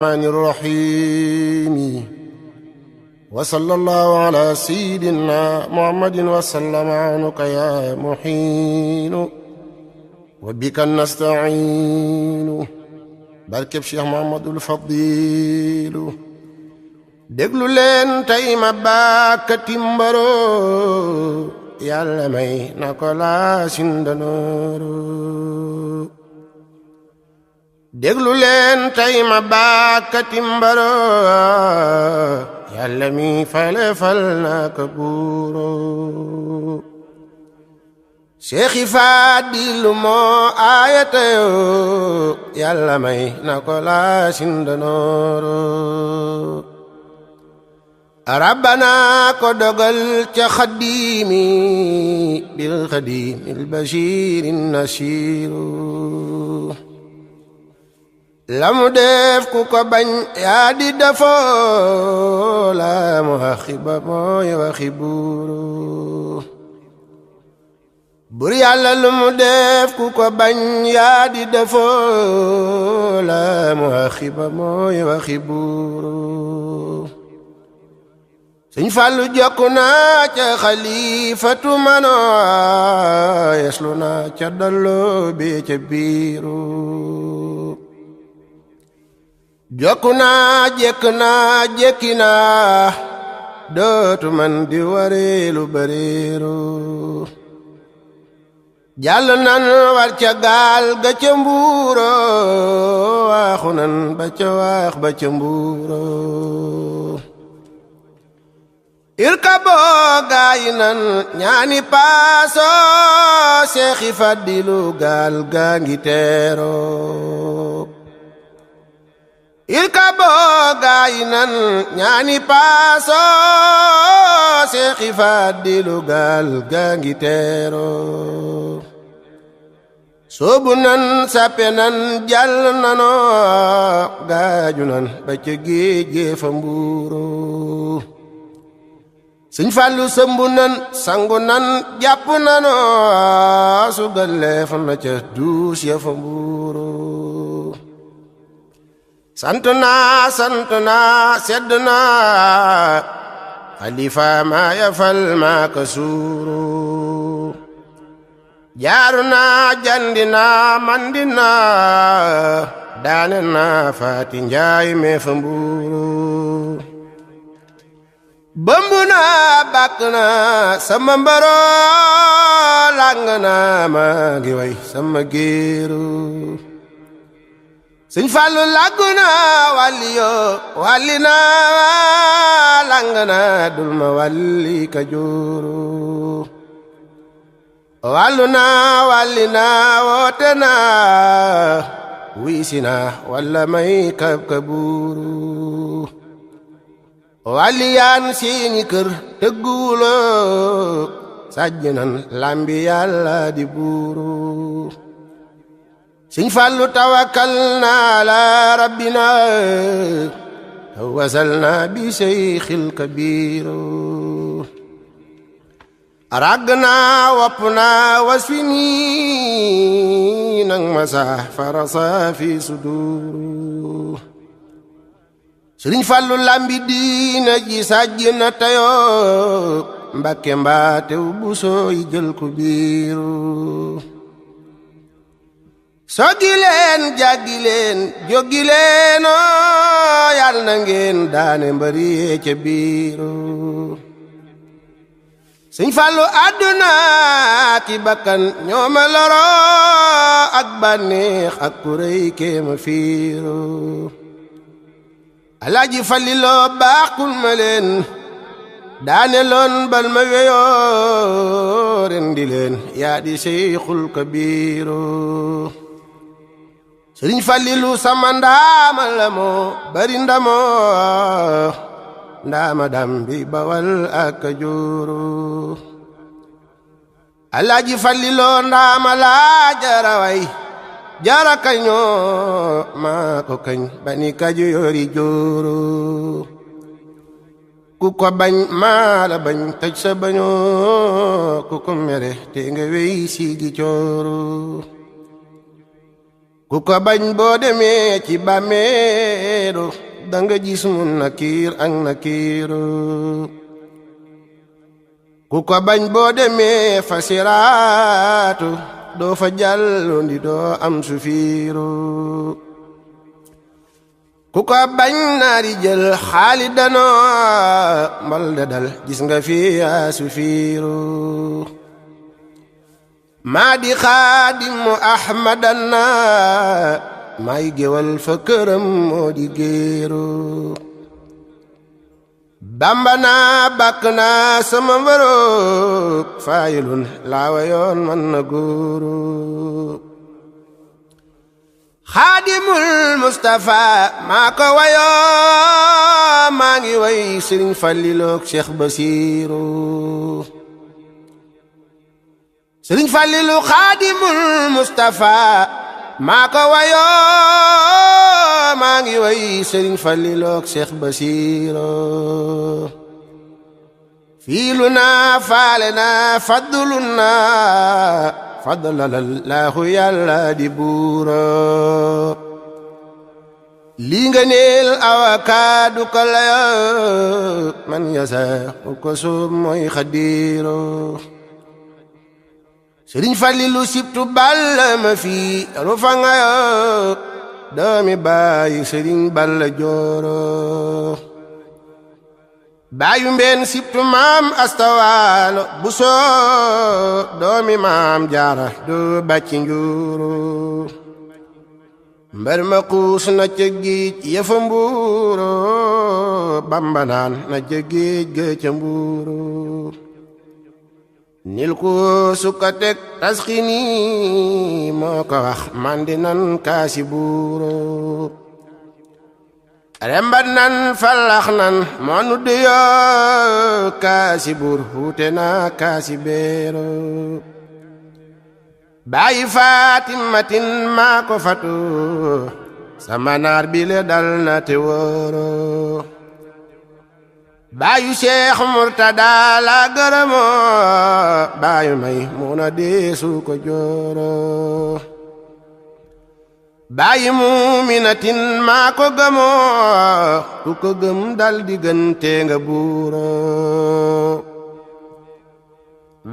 الرحمن الرحيم وصلى الله على سيدنا محمد وسلم عنك يا محين وبك نستعين barkeb Cheikh Mahamadul Fadilu déglu leen tey ma bàkkati mbaro yàlla may na ko laa sindanooru déglu leen tey ma bàkkati mbaro yàlla mi fale fal na ko buuro Seexi Faadilu moo aayatayo yàlla may na ko laa sindanooru rabbana ko dogal ca xaddiimi bil xaddiimil bashiirin nasiiru lamu def ku ko bañ yaa di defoo la mu waxiba mooy waxi buuru bur yàlla lu mu def ku ko bañ yaa di defoo la mu waxiba mooy waxi buuru Sëñ Fallu jokku naa ca xalifatu manoo yeslu naa ca dallo bi ca biiru jokku naa jekk naa jekki naa dootu man di wareelu bareeru jàll nan war ca gaal ga ca mbuuro waaxu nan ba ca waax ba ca mbuuro irkaboo gaayi nan ñaani paaso Seexi Fadilu gaal gaa ngi teero irkaboo gaayi nan ñaani paaso Seexi Fadilu gaal gaa ngi teero soobu nan sappe nan jàll nanoo gaaju nan ba ca géej fa mbuuro Sëñ Fallu sëmbu nan sangu nan jàpp nanoo sugal leef na ca duus ya fa mbuuro sant naa sedd naa xalifa maa yafal maa ka suuru jaaru naa jandi naa mandi naa daane naa faati njaay mee fa mbuuru bëmbu naa bàkk naa sama mbaro lang naa maa ngi way sama géeru Sëñ Fallu làggu naa wàlli yoo wàlli naa lang naa dul ma wàlli ka jooru wàllu naa wàlli naa woote naa wiisi naa walla may kab ka buuru wàlli yaan seeni kër tëgguwuloo sàjj nan lambi yàlla di buuru Sëñ Fallu tawakkal naa la rabbina wasal naa bi seyxil kabiru ràgg naa wopp naa wasfi nii nang ma sax farasa fi suduru Sëriñ Fallu lambi diina ji sàjj na tayoo Mbakke mbaatew bu sooy jël ko biiru soggi leen jàggi leen jóggi leenoo yàlla na ngeen daane mbari ca biiru Sëñ Fallu àdduna ki bakkan ñooma loro ak bànneex ak kuréy kéema fiiru Alaaji Faliloo baaxul ma leen daane loon bal ma weyoo rendi leen yaa di Seyxul Kabiiru Sëriñ Falilu sama ndaama la moo bari ndamoo ndaama dambi Bawal ak Kajoor Alaaji Faliloo ndaama laa jaraway jara kañoo maa ko kañ bani Kajoori jooro ku ko bañ maa la bañ tëj sa bañoo ku ko mere te nga wey siigi cooro ku ko bañ boo demee ci bàmmeelu danga gis mun nakiir ak nakiiru ku ko bañ boo demee fa siraatu doo fa jàllu ndi doo am sufiiru ku ko bañ naari jël xaali danoo mbal de dal gis nga fi yaa sufiiru maa di xaadimu ahmadana may géwal fa këram moo di géeru bamba naa bàkk naa sama mbërëg faayilun laawa yoon man na góoru xaadimul mustafa maa ko wayoo maa ngi way sëriñ Fallilook Cheikh Basiiru sëriñ Fallilu xaadimul mustafa maa ko wayoo maa ngi way sëriñ Fallilook Cheikh Basiiru fiilu naa faale naa faddulu naa fadlalallaahu yàlla di buuro lii nga neel awakaadu ko layo man yasa ku ko soob mooy xadiiro sëriñ Fallilu sibtu balla ma fii rufa nga yo doomi baayu sëriñ balla jooro baayu mbeen sibtu maam astawaalo bu soo doomi maam jaara doo bàcci njuuru mbar ma xuus na ca géej yëfa mbuuro bamba naan na ca géej ga ca mbuuro nil ko sukka teg tasxini moo ko wax mandi nan kaasi buuro rembat nan fallax nan moo nu duyoo kaasi buur huute na kaasi beero bàyyi faatimatin maa ko fatu sama naar bi le dal na te wóoro baayu Cheikh Murtada la gërëmoo baayu may muna deesu ko jooro baayu muminatin maa ko gëmoo ku ko gëm dal di gënte nga buuro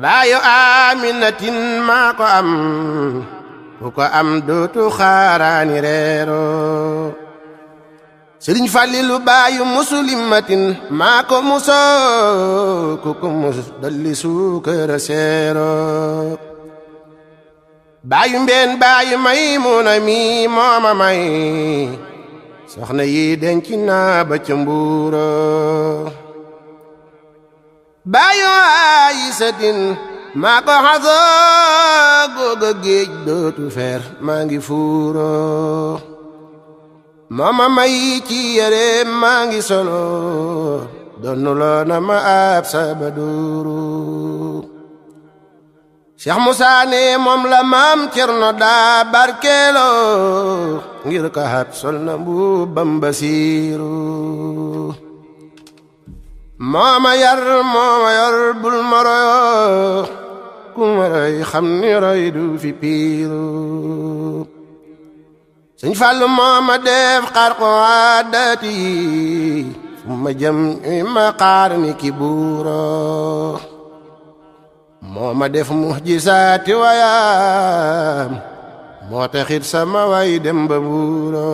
baayu aminatin maa ko am ku ko am dootu xaaraani reero sëriñ Fallilu baayu muslimatin maa ko musoo ku ko mus dalli suukara seero baayu mbeen baayu Maymuna mi mooma may soxna yi denc naa ba ca mbuuro baayu Aysatin maa ko xasoo googa géej dootu feer maa ngi fuuro mooma may ci yére maa ngi solo donnuloo na ma ab sabaduuru Cheikh Moussa ne moom la maam Cerno daa barkeeloo ngir ka hat sol na mbubbam Basiiru mooma yor bul ma royo ku ma roy xam ni roy du fi piiru sëñ Fallu mooma def xarqu aadati fu ma jëm ma xaar ni ki buuro mooma def muhjisaati wayaam moo taxit sama way dem ba buuro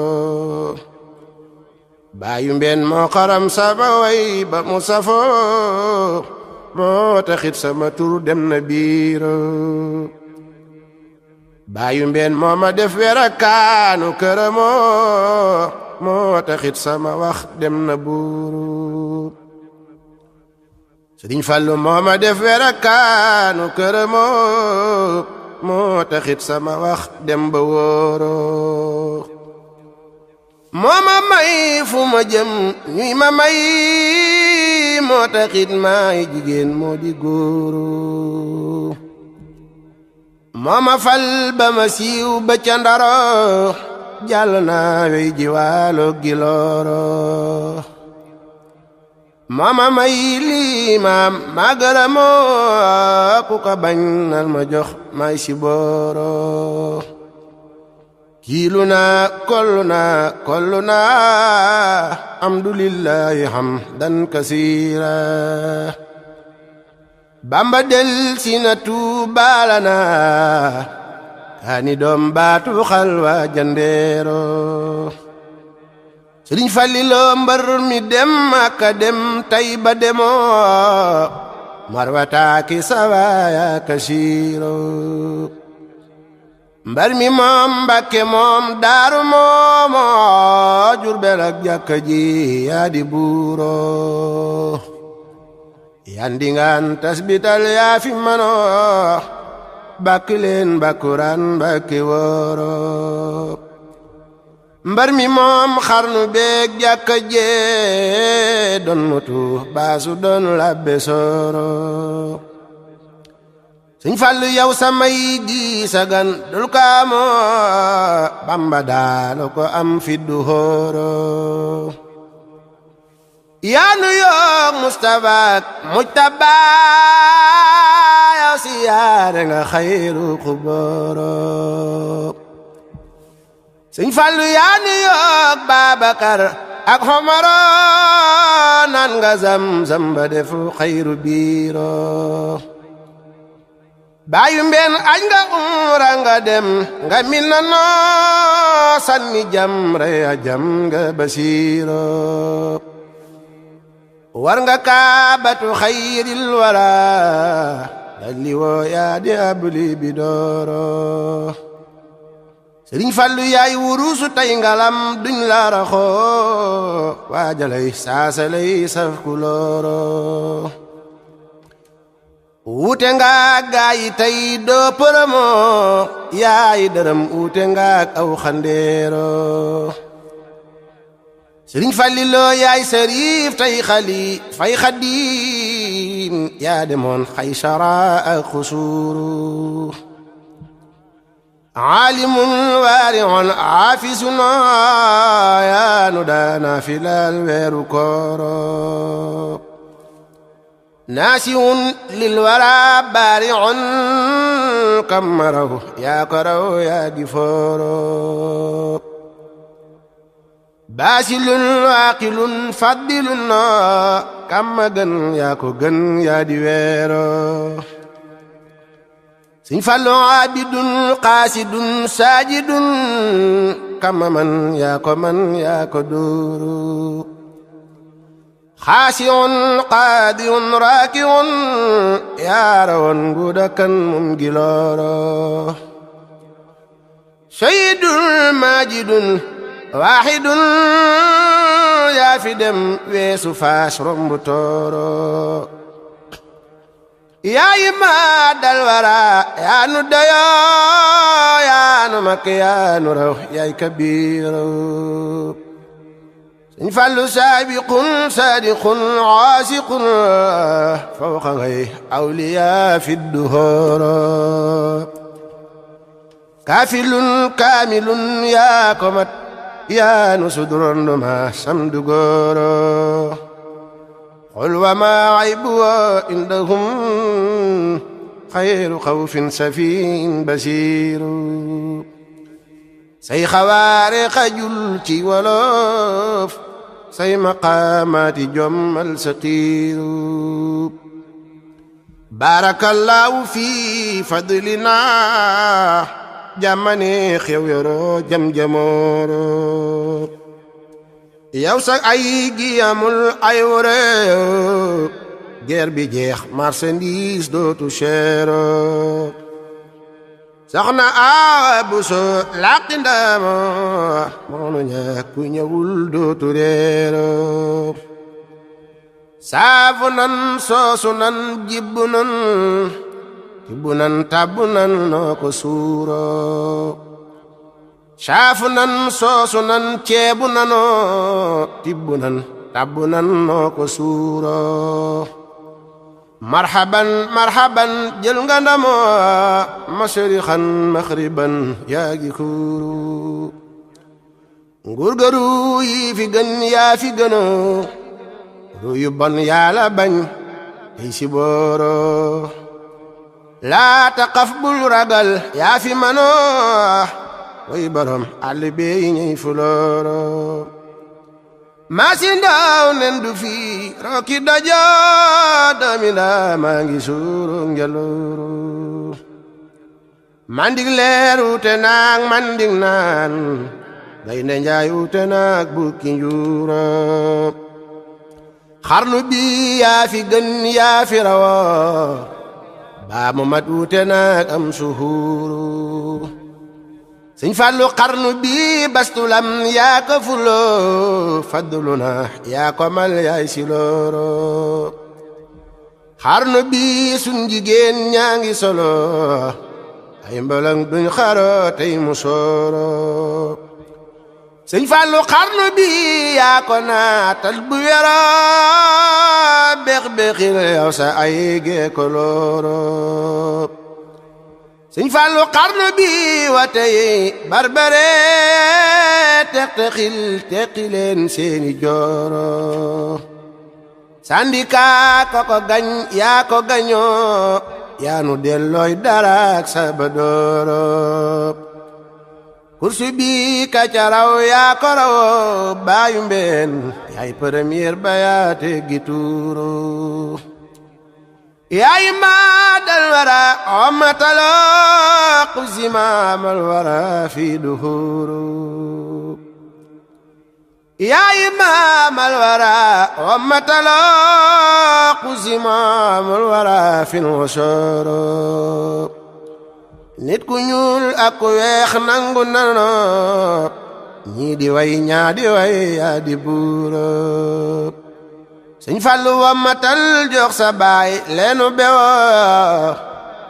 baayu mbeen moo xaram sama way ba mu safoo moo taxit sama tur dem na biiro baayu mbeen moo ma def werakaanu këramoo moo taxit sama wax dem na buuru sëriñ Fallu moo ma def werakaanu këramoo moo taxit sama wax dem ba wóoroo moo ma may fu ma jëm ñuy ma may moo taxit maay jigéen moo di góoru moo ma fal ba ma siiw ba ca Ndaro jàll naa wey jiwaalo gilooro moo ma may lii ma gërëmoo ku ko bañ nal ma jox may si booro jiiluna kolluna alhamdulillahi hamdan kasiira Bamba del sina Tuuba lana kaani doom baatu xalwa jandeero Sëriñ Fallilu mbër mi dem Makka dem Tayba demoo Marwata ki sawaaya kasiiro mbar mi moom Mbakke moom Daaru moomoo Jurbel ak jàkka ji yaa di buuro yandingaan tasbital yaa fi manoo bakk leen bakkuraan bakki wooro mbar mi moom xarnu beeg jàkka jee doon mutu baasu doon labbe sooro Sëñ Fallu yow samay di sagan dul kaamoo Bamba daalo ko am fiddu hooro yaanu yoog Mustafa mujtaba yow siyaare nga xayru xuboro Sëñ Fallu yaanu yoog Babakar ak Omaro naan nga zam-zam ba defu xayru biiro baayu mbeen añ nga umra nga dem nga minano sanni jam reya jam nga basiiro war nga kaabatu xayril wara dalli woo yaa di abli bi dooro Sëriñ Fallu yaay wurusu tay ngalam duñ la raxoo waajalay saasalay saf kulooro wuute nga gaayi tey doo përëmoo yaay dërëm wuute nga aw xandeero Sëriñ Fallilu yaay sariif tey xali fay xadiim yaa demoon Xaysara ak xusuuru aalimun waari'un aafisun yaa nu daana filal weeru kooro naasiun lil wara baari'un kammaraw yaa ko raw yaa di fooro baasilun waaqilun faddilun kamma gën yaa ko gën yaa di weero Sëñ Fallu aabidun qaasidun saajidun kamma man yaa ko dóoru xaasiun qaadiun raakiun yaa rawoon nguudakan mum gilooro sayyidun maajidun waaxidun yaa fi dem weesu faas rombu tooro yaa yi ma dal wara yaa nu doyo yaa nu mak yaa nu raw yaay kabiiro Sëñ Fallu saabiqun saadiqun aasiqun fawqa ngay awliyaa fi duhooro kaafilun kaamilun yaa ko mat yaa nu suduronduma samdu gooro qul wa maa aybu indahum xayru xawfin safiin basiiru say xawaare xajul ci wolof say maqaamaati jommal saqiiru baarakallaahu fi fadlina jàmmane xew yoroo jam-jamooro yow sax ay gi amul ay wore guerre bi jeex marchandise dootu cher soxna Awa Buso laqi ndama moonu ñàkku ñëwul dootu reero saafu nan soosu nan jibbu nan tibbu nan tabbu nan noo ko suuro saafu nan soosu nan ceebu nanoo tibbu nan tabbu nan noo ko suuro marhaban marhaban jël nga ndamoo masrixan maxriban yaa gi kuuru nguur ga ruu yi fi gën yaa fi gënoo ruu yu bon yàlla bañ tey si booro laa taqaf bul ragal yaa fi manoo way borom àll bee ñuy fulooro maasin daaw nen du fi rooki dojo doomi ndaa maa ngi suuru ngelooro mandig leer wuute naag mandig naan gaynde njaay wuute naag bukki njuuro xarnu bi yaa fi gën yaa fi rawo baa mu mat wuute naag am suhuuru Sëñ Fallu xarnu bi bastulam yaa ko fulo faddulu na yaa ko mal yaay silooro xarnu bi sun jigéen ñaa ngi solo ay mbalang duñ xaro tey mu sooro Sëñ Fallu xarnu bi yaa ko naatal bu wero beex beexil yow sa ay gee ko looro Sëñ Fallu xarnu bi wate yi barbare teq-teqil teqileen seeni jooro sandika ko gañ yaa ko gañoo yaa nu dellooy daraak sabadooro kursu bi ka ca raw yaa ko rawoo baayu mbeen yaay premier ba yaa teggi tuuro yaay maa dal wara omataloo qusimaamal wara fi duhuru yaay maamal wara omataloo qusimaamal wara fi nusoro nit ku ñuul ak ku weex nangu nano ñii di way ñaa di way yaa di buuro Sëñ Fallu wammatal jox sa baay leenu bewo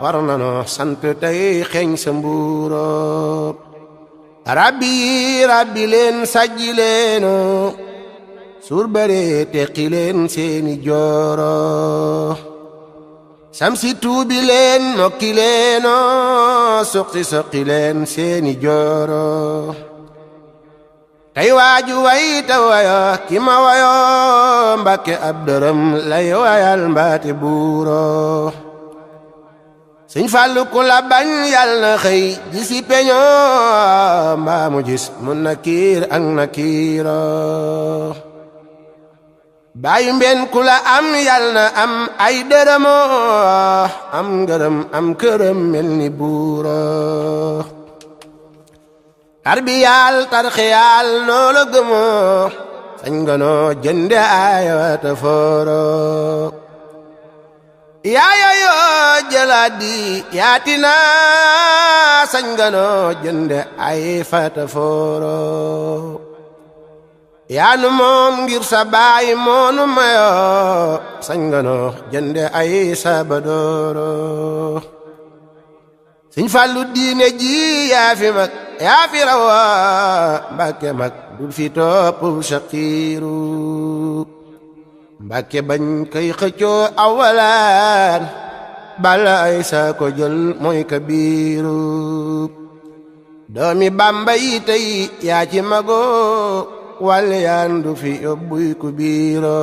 war nano sant tey xeeñ sa mbuuro rabbi rabbi leen sajji leeno suur bare teqi leen seeni jooro samsi tuubi leen nokki leeno suqi soqi leen seeni jooro tey waaju way ta wayo ki ma wayo Mbàkke ab dërëm lay wayal mbaate buuro Sëñ Fallu ku la bañ yal na xëy gisi peño mbaa mu gis mu nakiir ak nakiiro baayu mbeen ku la am yal na am ay dërëmo am ngërëm am kërëm mel ni buuro tarbiyaal tarxiyaal noo la gëmoo sañ nga noo jënde ayata fooro yaaya yoo jëlaadi yaatina sañ nga noo jënde ay fata fooro yaanu moom ngir sa baay moonu mayo sañ nga noo jënde ay sabadooro Sëñ Fallu diine ji yaa fi mag yaa fi rawa Mbàkke mag dul fi topp shaqiiru Mbàkke bañ kay xëccoo awalaan bala ay saa ko jël mooy kabiiru doomi Bàmba yi tey yaa ci mago wàlle yaan du fi yóbbuy ku biiro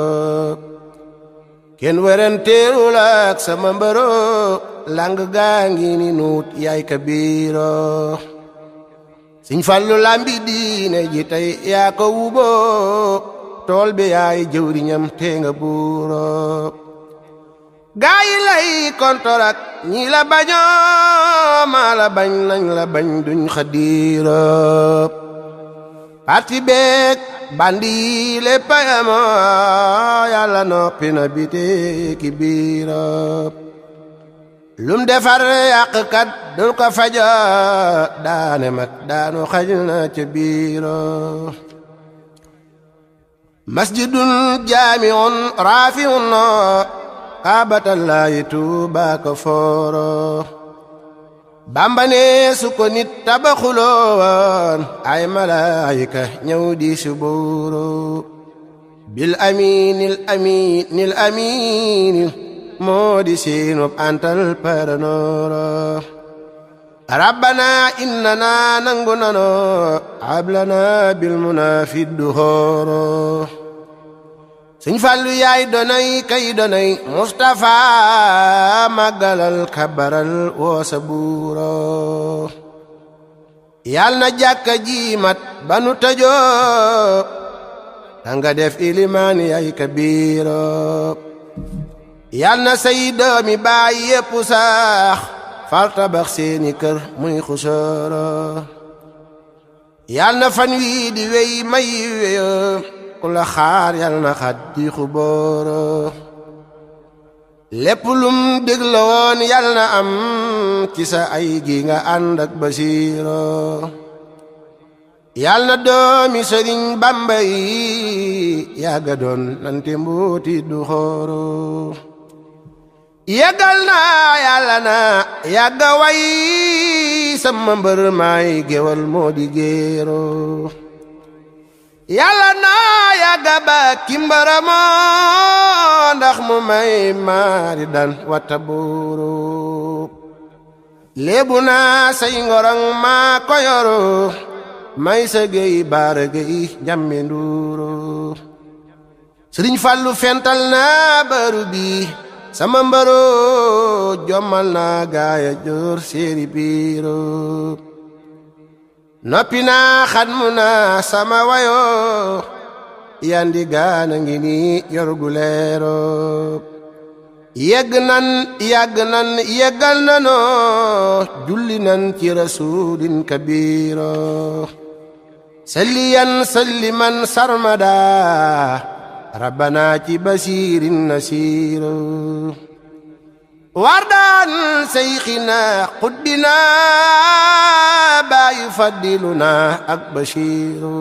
kenn werenteerul ak sama mbaro lang gaa ngi ni nuut yaay kabiiro Sëñ Fallu lambi diine ji tey yaa ko wuboo tool bi yaay jëwriñam te nga buuro gaa yi lay kontorak ñi la bañoo maa la bañ nañ la bañ duñ xadiiro parti beek bandi yi le payamo yàlla noppi na bite ki biiro lum defar yàqkat dul ko fajo daane mag daanu xaj na ca biiro masjidun jaamiun raafiun no kaabatallahi Tuubaa ko fooro Bàmba ne su ko nit tabaxuloon ay malaayika ñëw di subuuru bil amiinil amiinil amiinil moo di siinub antal paranooro rabbana innana nangu nano hablana bil munafid duhooro Sëñ Fallu yaay donay kay donay Mustafa màggalal kabaral woo sa buuro yal na jàkka ji mat ba nu tëjoo nga def ilimaan yay kabiiro yal na say doomi baay yépp sax far tabax seeni kër muy xusooro yal na fan wii di wey may weyo ku la xaar yal na xat di xubooro lépp lum dégla woon yal na am ci sa ay gi nga ànd ak basiiro yal na doomi Sëriñ Bamba yi yàgga doon nante mbooti du xooro yàggal naa yàlla na yàgga way sama mbër maay géwal moo di géero yàlla naa yàgga ba kimbarama ndax mu may maari dan wata buuru léebu naa say ngorong maa ko yoro may sa géy baara géy njambe nduuro Sëriñ Fallu fental naa baru bi sama mbaro jommal naa gaaya joor séeri biiro noppi naa xatmu naa sama wayo yandi gaana ngi ni yorgu leero yegg nan yàgg nan yeggal nanoo julli nan ci rasuulin kabiiro salliyan salliman sarmada rabbana ci basiirin nasiiro wardaan seyxina xuddina baayu faddiluna ak bashiiru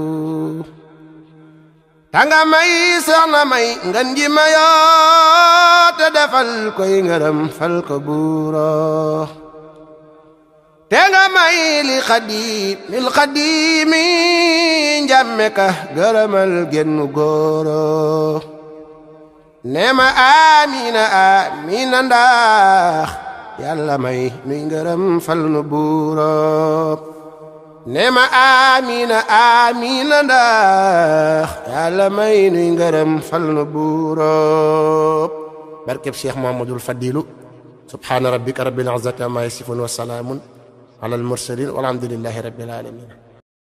tanga may soxna may ngan ji mayoo te defal koy ngërëm fal ko buuro te nga may li xadiimi njàmme ka gërëmal gennu góoro neema amina amina ndax yàlla may nuy ngërëm fal nu buuro neema amina amina ndax yàlla may nuy ngërëm fal nu buuro barkeb Cheikh Muhammadul Fadilu subhaana rabbika rabbil izzati amma yasifun wa salaamun ala al mursalin walhamdulillahi rabbil alamin